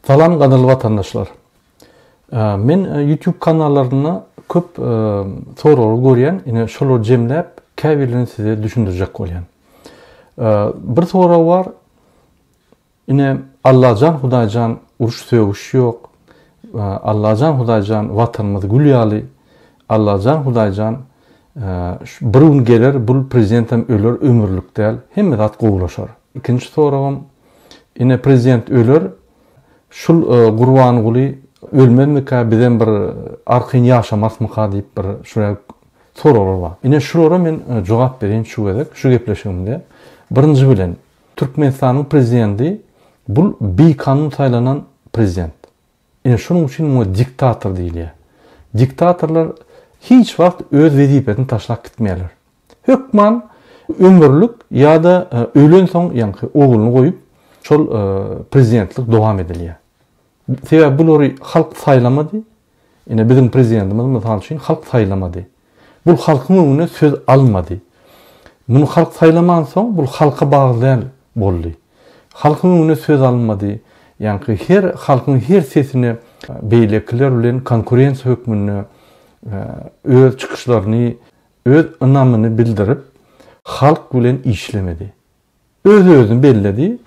Salam gadyrly watandaşlar. Men YouTube kanallarynda köp soraglary görýän, ine şolary jemläp käbirlerini size düşündirjek bolýan. Bir sorag bar. Ine Allajan Hudaýjan uruş sögüş ýok. Allajan Hudaýjan watanymyz gül ýaly. Allajan Hudaýjan bir gün geler bul prezidentem öler ömürlik däl hemme zat gowulaşar. Ikinji soragym ine prezident öler şul Gurbanguly ölmezmika bizem bir arkaýyn ýaşamasmyka diýip bir şular soraglar bar. Ine şulara men jogap bereýin şu gezek şu gepleşigimde. Birinji bilen Türkmenistanyň prezidenti bul bikanun saýlanan prezident. Ine şonuň üçin muňa diktator diýilýär. Diktatorlar hiç wagt öz wezipesini taşlap gitmeýärler. Hökman ömürlik ýa-da ölensoň ýaňky ogluny goýup şol prezidentlik dowam edilýär. Sebäbi bulary halk saýlamady. Ine biziň prezidentimiz mysal üçin halk saýlamady. Bul halkyň öňünde söz almady. Muny halk saýlamansoň bul halka bagly däl boldy. Halkyň öňünde söz almady. Ýaňky her halkyň her sesine beýlekiler bilen konkurensiýa hökmünde öz çykyşlaryny, öz ynamyny bildirip halk bilen işlemedi. Öz-özüni belledi.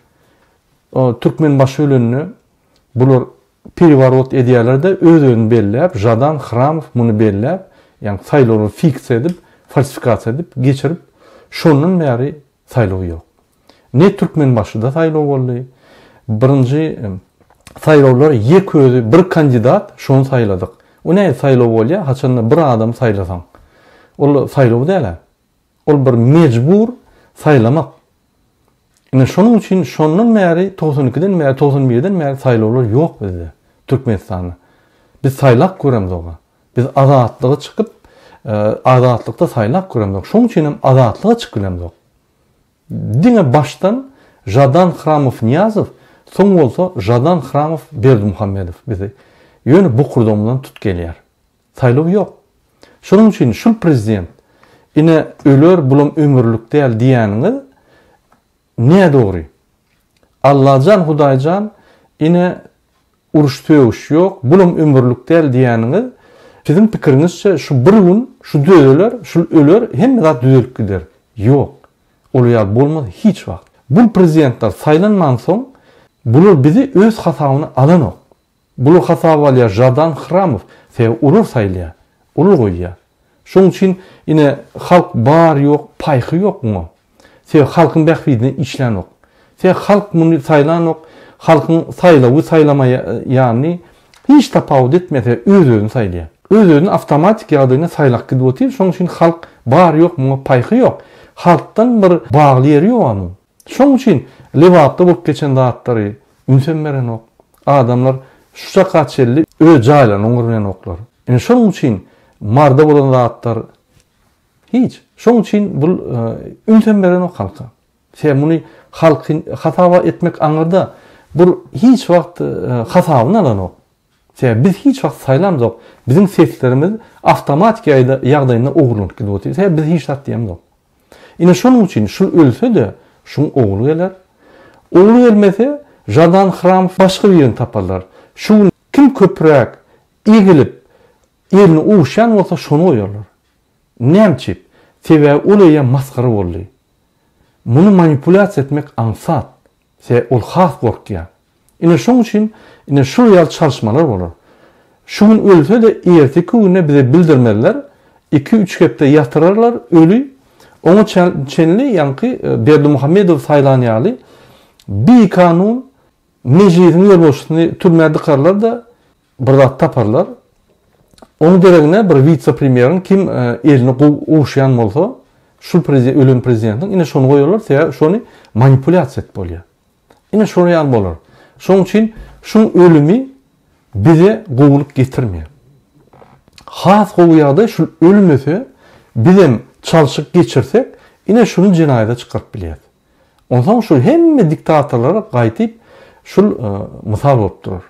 Türkmenbaşy ölende bular pereworot edýärler-de, öz-özüni belläp, Žadan Hramow muny belläp, ýagny saýlawlary fiksiýa edip, falsifikasiýa edip, geçirip, şondan bäri saýlaw ýok. Ne Türkmenbaşyda saýlaw boldy. Birinji saýlawlar ýek özi bir kandidat, şony saýladyk. O nähili saýlaw bolýar, haçanda bir adamy saýlasaň. Ol saýlaw däl-ä. Ol bir mejbur saýlamak. Ine şonuň üçin şondan bäri 92-den bäri 91-den bäri saýlawlar ýok bizde Türkmenistanda. Biz saýlap göremzok-a. Biz azatlyga çykyp, e, azatlykda saýlap göremzok. Şonuň üçin hem azatlyga çykyp bilemzok. Diňe başdan Žadan Hramow Nyýazow, soň bolsa Žadan Hramow Berdimuhamedow bizi ýöne bokurdagymyzdan tut gelýär. Saýlaw ýok. Şonuň üçin şul prezident ine öler bulam ömürlik däl diýäniňiz nädogry. Allajan Hudaýjan ine uruş sögüş ýok bulam ömürlik däl diýäniňiz siziň pikiriňizçe şu bir gün şu düzeler şul öler hemme zat düzelip gider. Ýok. Ol ýaly bolmaz hiç wagt. Bul prezidentler saýlanmansoň bular bizi öz hasabyna alanok. Bular hasaba alýar Žadan Hramow sebäbi olar saýlaýar. Olar goýýar. Şoň üçin ine halk bar ýok paýhy ýok muňa. Sebäbi halkyň bähbidine işlänok. Sebäbi halk muny saýlanok. Halkyň saýlawy saýlamaýany hiç tapawut etmeýär sebäbi öz özüni saýlaýar. Öz özüni awtomatik ýagdaýynda saýlap gidip otyr. Şoň üçin halk bar ýok muňa paýhy ýok. Halkdan bir bagly ýeri ýok anuň. Şoň üçin Lebapda bolup geçen zatlary ünsem berenok. Adamlar şu çaka çenli öz jaýlaryny oňarbilenoklar. Ine şonuň üçin Marda bolan zatlar hiç. Şoň üçin bul ünsem berenok halka. Sebäbi muny halky hasaba etmek aňyrda bul hiç wagt hasabyny alanok. Sebäbi biz hiç wagt saýlamzok. Biziň seslerimiz awtomatik ýagdaýynda ogurlanyp gidip otyr. Sebäbi biz hiç zat diýemzok. Ine şonuň üçin şul ölse-de şuň ogly geler. Ogly gelmese Žadan Hramow başga birini taparlar. Şu gün kim köpräk egilip elini owuşýan bolsa şony goýarlar. Nämçip? Sebäbi ol eýýäm masgara boldy. Muny manipulýasiýa etmek aňsat. Sebäbi ol has gorkýar. Ine şoň üçin ine şul ýaly çalyşmalar bolar. Şu gün ölse-de erteki güne bize bildirmezler, iki-üç hepde ýatyrarlar öli, oňa çenli ýaňky Berdimuhamedowy saýlan ýaly bikanun Mejlisiň ýolbaşçysyny türmä dykarlar-da bir zat taparlar. Oň deregine bir witse-premýeriň kim elini gowy owuşýan bolsa, şul ölen prezidentiň ine şony goýarlar, sebäbi şony manipulýasiýa edip bolýar. Ine şol ýaly bolar. Şoň üçin şuň ölümi bize gowulyk getirmeýär. Has gowy ýagdaý şul ölmese, bizem çalşyk geçirsek, ine şuny jenaýata çykaryp bilýäs. Onsoň şul hemme diktatorlara gaýtyp şul mysal bolup durar.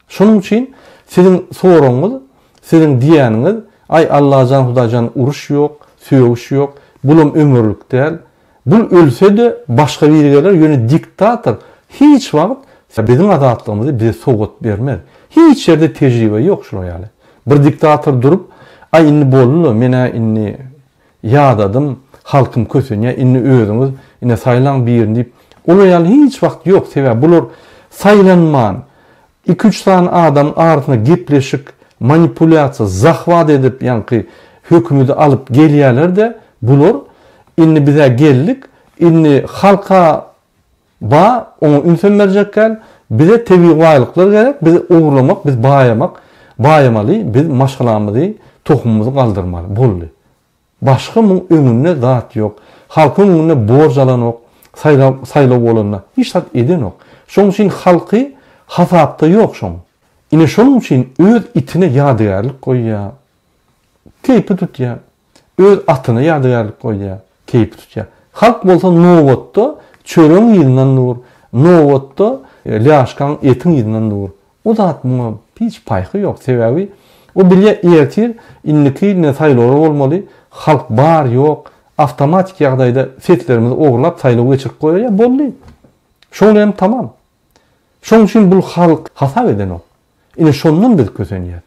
Şonuň üçin siziň soragyňyz, siziň diýýäniňiz, aý Allajan Hudaýjan uruş ýok, sögüş ýok, bulam ömürlik däl. Bul ölse-de başga biri geler, ýöne diktator hiç wagt Biziň azatlygymyzy bize sowgat bermez. Hiç ýerde tejribe ýok şular ýaly. Bir diktator durup, aý indi boldy-la, men-ä indi ýadadym, halkym kösenýär, indi özüňiz ine saýlaň birini diýip, olar ýaly hiç wagt ýok. Sebäbi bular saýlanman, iki-üç sany adamyň arasynda gepleşik, manipulýasiýa, zahwat edip ýaňky hökümedi alyp gelýärler-de, bular indi biz-ä geldik, indi halka Ba, oňa ünsem berjek däl. Bize tebigy baýlyklar gerek, biz ogurlamak, biz baýamak, baýamaly, biz maşgalamyzy, tohumymyzy galdyrmaly. Boldy. Başga muň öňünde zat ýok. Halkyň öňünde borç alanok, saýlaw, saýlaw bolanda. Hiç zat edenok. Şoň üçin halky hasapda ýok şoň. Ine şonuň üçin öz itine ýadygärlik goýýar. Keýpi tutýar. Öz atyna ýadygärlik goýýar, keýpi tutýar. Halk bolsa nobatda çöregiň yzyndan dur, nobatda lýaşkaň, etiň yzyndan dur. O zat muňa hiç paýhy ýok. Sebäbi o bilýär ertir indiki ine saýlawlar bolmaly, halk bar ýok, awtomatik ýagdaýda seslerimizi ogurlap saýlaw geçirip goýaýar, boldy. Şoň bilen tamam. Şoň üçin bul halk hasap edenok. Ine şondan biz kösenýäs.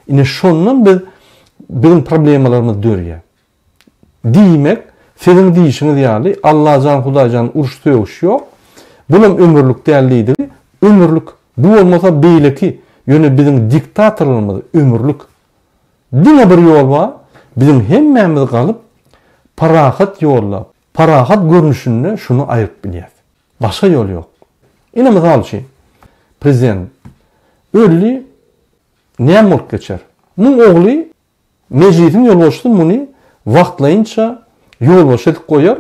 Ine şondan biz biziň problemalarymyz dörýär. Diýmek, siziň diýşiňiz ýaly Allajan Hudaýjan uruş sögüş ýok. Bulam ömürlik däl diýdigi, ömürlik. Bu bolmasa beýleki, ýöne biziň diktatorlarymyz ömürlik. Diňe bir ýol bar, biziň hemmämiz galyp parahat ýolda, parahat görnüşinde şuny aýryp bilýäs. Başga ýol ýok. Ine mysal üçin, prezident öldi, näme bolup geçer? Muň ogly Mejlisiň ýolbaşçysy muny wagtlaýynça ýolbaşçy edip goýar.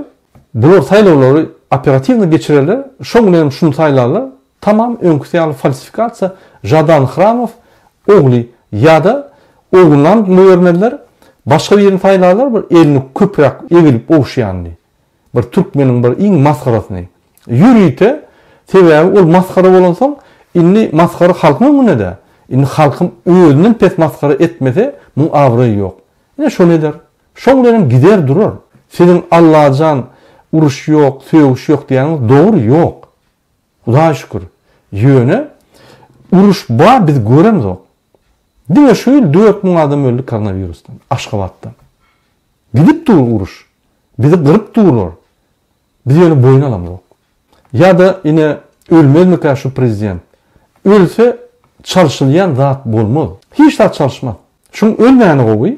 Bular saýlawlary operatiwno geçirerler, şoň bilen hem şuny saýlarlar, tamam öňküsi ýaly falsifikasiýa, Žadan Hramow ogly ýa-da oglunam goýbermezler, başga birini saýlarlar bir elini köpräk egilip ogşaýanyny. Bir türkmeniň bir iň masgarasyny. Ýörite, sebäbi ol masgara bolansoň, indi masgara halkyň öňünde-dä. Indi halkyň özünden pes masgara etmese, muň abraýy ýok. Ine şony eder. Şoň bilenem gider durar. Siziň Allajan uruş ýok, sögüş ýok diýýäniňiz dogry, ýok. Hudaýa şükür. Ýöne uruş bar biz göremzok. Diňe şu ýyl 4000 adam öldi koronawirusdan Aşgabatda. Gidip dur uruş. Bizi gyryp durlar. Biz ýöne boýun alamzok. Ýa-da ine ölmezmikä şu prezident. Ölse çalşylýan zat bolmaz. Hiç zat çalyşmaz. Şuň ölmäni gowy.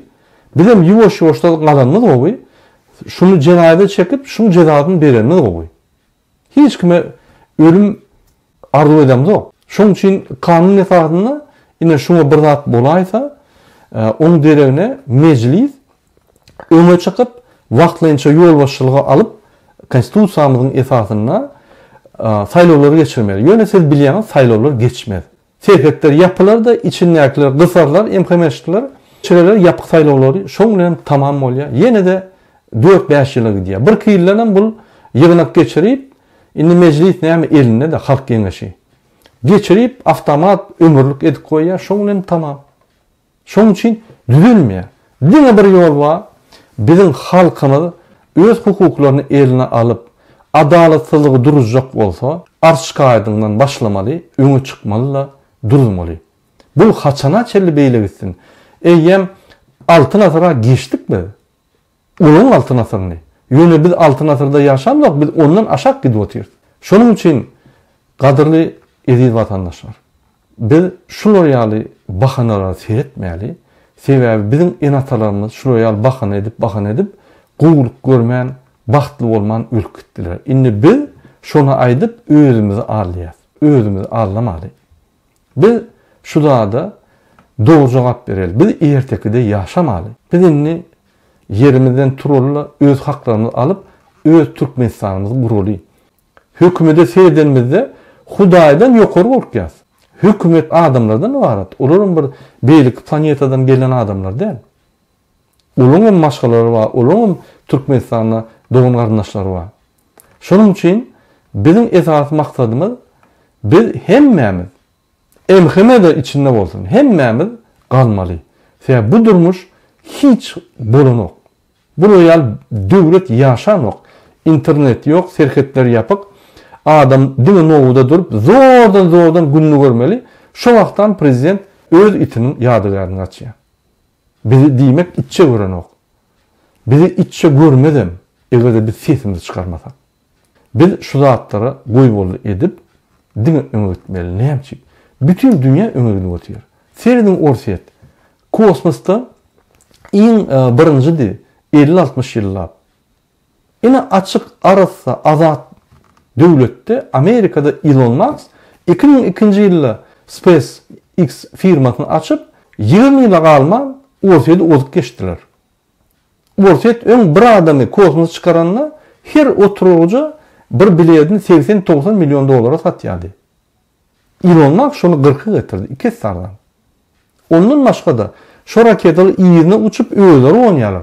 Bizem ýuwaş-ýuwaşdan galanymyz gowy. Şuny jenaýada çekip şuň jezasyny berenimiz gowy. Hiç kime ölüm arzuw edemzok. Şoň üçin kanun esasynda ine şuňa bir zat bolaýsa, oň deregine mejlis öňe çykyp, wagtlaýynça ýolbaşçylygy alyp, konstitusiýamyzyň esasynda saýlawlary geçirmeli. Ýöne siz bilýäňiz, saýlawlar geçmez. Serhetler ýapylar-da, içindäkiler gysarlar, MHM-şler, geçirerler ýapyk saýlawlary, şoň bilen tamam bolýar. Ýene-de dört-bäş ýyla gidýär. Birki ýyldanam bul ýygnak geçirip, indi mejlis näme elinde-de, halk geňeşi. Geçirip, awtomat ömürlik edip goýýar, şoň bilen tamam. Şoň üçin düzelmeýär. Diňe bir ýol bar, biziň halkymyz öz hukuklaryny eline alyp, adalatsyzlygy duruzjak bolsa, arz-şikaýadyňdan başlamaly, öňe çykmaly-da, duruzmaly. Bul haçana çenli beýle gitsin? Eýýäm Altyn asyra geçdik biz. Olaň Altyn asyryny. Ýöne biz Altyn asyrda ýaşamzok, biz ondan aşak gidip otyrys. Şonuň üçin, gadyrly eziz watandaşlar, biz şular ýaly bahanalara seretmäli. Sebäbi biziň ene-atalarymyz şular ýaly bahana edip, bahana edip, gowulyk görmän, bagtly bolman ölüp gitdiler. Indi biz şony aýdyp özümizi aldaýas. Özümizi aldamaly. Biz şu zada dogry jogap bereli. Biz ertekide ýaşamaly. Biz indi ýerimizden turaly-da, öz haklarymyzy alyp, öz Türkmenistanymyzy guraly. Hökümede seredenimizde Hudaýdan ýokary gorkýas. Hökümet adamlardan ybarat. Olaram bir beýleki planetadan gelen adamlar däl. Olaryň hem maşgalalary bar, olaryň hem Türkmenistanda dogan-garyndaşlary bar. Şonuň üçin biziň esasy maksadymyz biz hemmämiz, MHM-de içinde bolsun, hemmämiz galmaly. Sebäbi bu durmuş hiç bolanok. Bular ýaly döwlet ýaşanok. Internet ýok, serhetler ýapyk. Adam diňe nobada durup, zordan-zordan gününi görmeli. Şo wagtam prezident öz itiniň ýadygärini açýar. Bizi diýmek itçe görenok. Bizi itçe görmezem, eger-de biz sesimizi çykarmasak. Biz şu zatlara goýboldy edip, diňe öňe gitmeli. Näme üçin? Bütin dünýä öňe gidip otyr. Serediň Orsýet kosmosda iň birinjidi 50-60 ýyllap. Ine açyk, arassa, azat döwletde Amerikada Ilon Mask 2002-nji ýylda Space X firmasyny açyp, 20 ýyla galman Orsýeti ozup geçdiler. Orsýet öň bir adamy kosmosa çykaranda her oturgyja bir biledini 80-90 million dollara satýardy. Ilon Mask şony gyrka getirdi, iki esse arzan. Ondan başga-da, şo raketalar yzyna uçup özleri gonýarlar.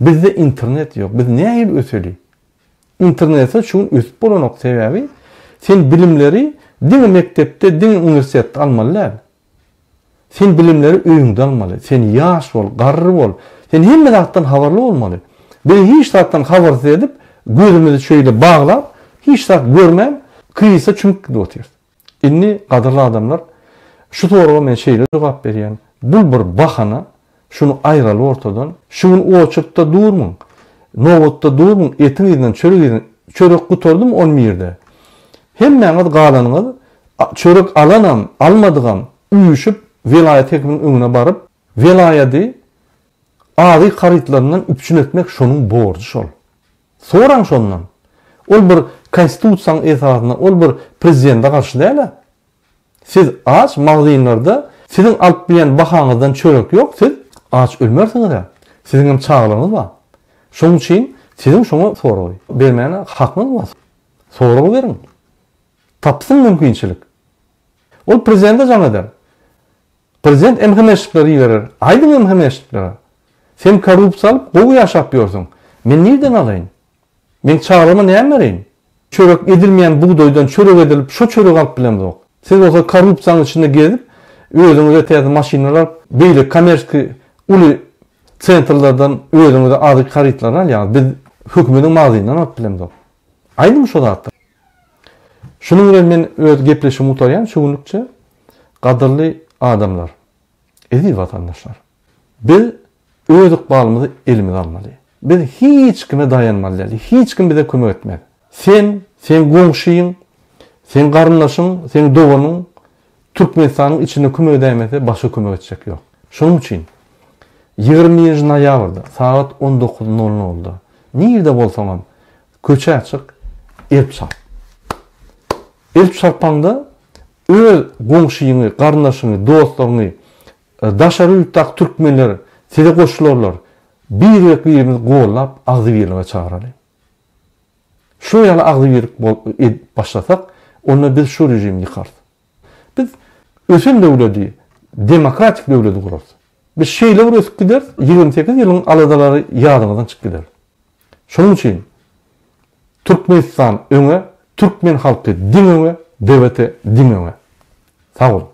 Bizde internet ýok, biz nähili öseli? Internetsiz şu gün ösüp bolanok, sebäbi sen bilimleri diňe mekdepde, diňe uniwersitetde almaly däl. Sen bilimleri öýüňde almaly. Sen ýaş bol, garry bol. Sen hemme zatdan habarly bolmaly. Bizi hiç zatdan habarsyz edip, gözümizi şeýle baglap, hiç zat görmän, krizise çümüp gidip otyrys. Indi, gadyrly adamlar, şu soraga men şeýle jogap berýän, bul bir bahana, şuny aýraly ortadan. Şu gün oçurtda durmuň, nobatda durmuň, etiň yzyndan, çörek yzyndan, çörek gutardymy on birde? Hemmäňiz galanyňyz Çörek alanam, almadygam üýşüp welaýat hekiminiň öňüne baryp, welaýady azyk harytlaryndan üpjün etmek şonuň borjy şol. Soraň şondan. Ol bir konstitusiýanyň esasynda, ol bir prezidente garşy däl-ä. Siz aç magazynlarda siziň alyp bilýän bahaňyzdan çörek ýok, siz aç ölmersiňiz-ä. Siziňem çagalaryňyz bar. Şonuň üçin siziň şoňa sorag bermäne hakyňyz bar. Sorag beriň. Tapsyn mümkinçilik. Ol prezidente jaň eder. Prezident MHM-şniklere iberer. Aýdyň MHM-şniklere. Sen korrupsiýa alyp gowy ýaşap ýörsüň. Men nirden alaýyn? Meň çagalaryma näme bereýin? Çörek edilmeýän bugdaýdan çörek edilip şo çöregi alyp bilemzok. Siz bolsa korrupsiýanyň içinde gezip, özüňize täze maşynlar alyp, beýleki kommerskiý uly sentrlerden özüňize azyk harytlaryny alýaňyz. Biz hökümediň magazyndan alyp bilemzok. Aýdyň şo zatlar. Şunuň bilen men öz gepleşigimi gutarýan şu günlükçe. Gadyrly adamlar, eziz watandaşlar! Biz öz ykbalymyzy elimize almaly. Biz hiç kime daýanmaly däl. Hiç kim bize kömek etmez. Sen, seň goňşyň, seň garyndaşyň, seň doganyň Türkmenistanyň içinde kömek edäýmese başga kömek etjek ýok. Şonuň üçin 21-nji noýabrda sagat 19 nol nolda nirde bolsaňam köçä çyk, el çarp. El çarpaňda öz goňşyňy, garyndaşyňy, dostlaryňy, daşary ýurtdaky türkmenler size goşularlar. Birek-birimizi gollap agzybirlige çagyraly. Şu ýaly agzybirlik edip başlasak, onda biz şu režimi ýykarys. Biz ösen döwledi, demokratik döwledi gurarys. Biz şeýle bir ösüp gideris, 28 ýylyň aladalary ýadyňyzdan çykyp gider. Şonuň üçin Türkmenistan öňe, türkmen halky diň öňe, DWT diň öňe. Sag boluň.